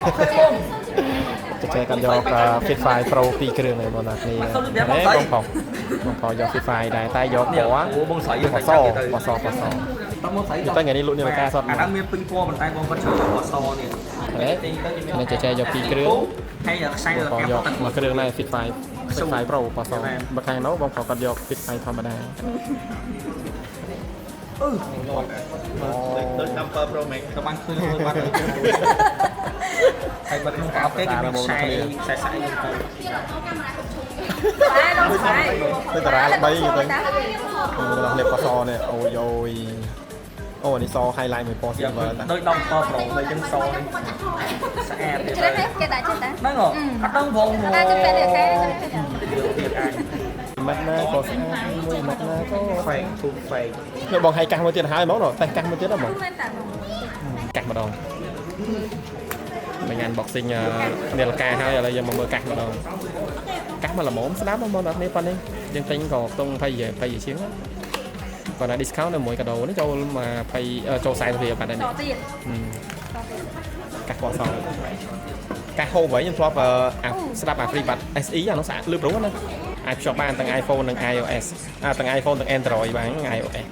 ចេះគាត់យក Fit 5 Pro 2គ្រឿងឯងបងណាគ្នាបងប្រុសបងប្រុសយក Fit 5ដែរតែយកពណ៌ អូបងស្រីយើង ពណ៌សពណ៌សពណ៌ស តមកស្រី តែថ្ងៃនេះលក់នាឡិកាសត អាហ្នឹងមានពីរពណ៌ប៉ុន្តែបងគាត់ចូលយកពណ៌សនេះ នេះនេះចេះចេះយក2គ្រឿង ហើយខ្សែ បងប្រុសយកមួយគ្រឿងដែរ Fit 5 Fit 5 Pro ពណ៌សបើខាងនោះបងប្រុសគាត់យក Fit 5ធម្មតា ដូច Number Pro Max ទៅបានឃើញមើលបាត់ហើយបាត់ក្នុងប្រអប់គេគេមានខ្សែខ្សែស្អែកទៅ ស្អាតដល់ស្អាត ទៅតារាល្បីទៅដល់នេះពណ៌សនេះអូយអូយអូនេះស highlight មួយពណ៌ silver តា ដូច10ពណ៌ Pro ដូចចឹងសនេះស្អាតទៀត ជ្រើសទេគេដាក់ចេះតា ហ្នឹងហ៎អត់ដឹងវង តែចាំពេលនេះគេ ទៀតអាច មិនណាក៏ស្អាតមួយមិនណាក៏ fake to fake នេះបងឲ្យកាសមួយទៀតហើយហ្មងតែកាសមួយទៀតហ៎បង មែនតា កាសម្ដងមិន unboxing នាឡិកាហើយឥឡូវយើងមកមើលកាសម្ដងកាសមកល្មមស្ដាប់បងប្អូនអត់នេះប៉ុណ្នេះយើងទិញក៏ខ្ទង់20 20ជាងគាត់ថា discount នៅមួយកាដូនេះចូល20ចូល40រៀលបាត់ហើយ ត នេះ ទៀត កាសពណ៌សកាសហូវខ្ញុំធ្លាប់អាស្ដាប់អា FreeBuds SE អានោះស្អាតលឺព្រោះណាអាចភ្ជាប់បានទាំង iPhone និង iOS អាទាំង iPhone ទាំង Android បាន iOS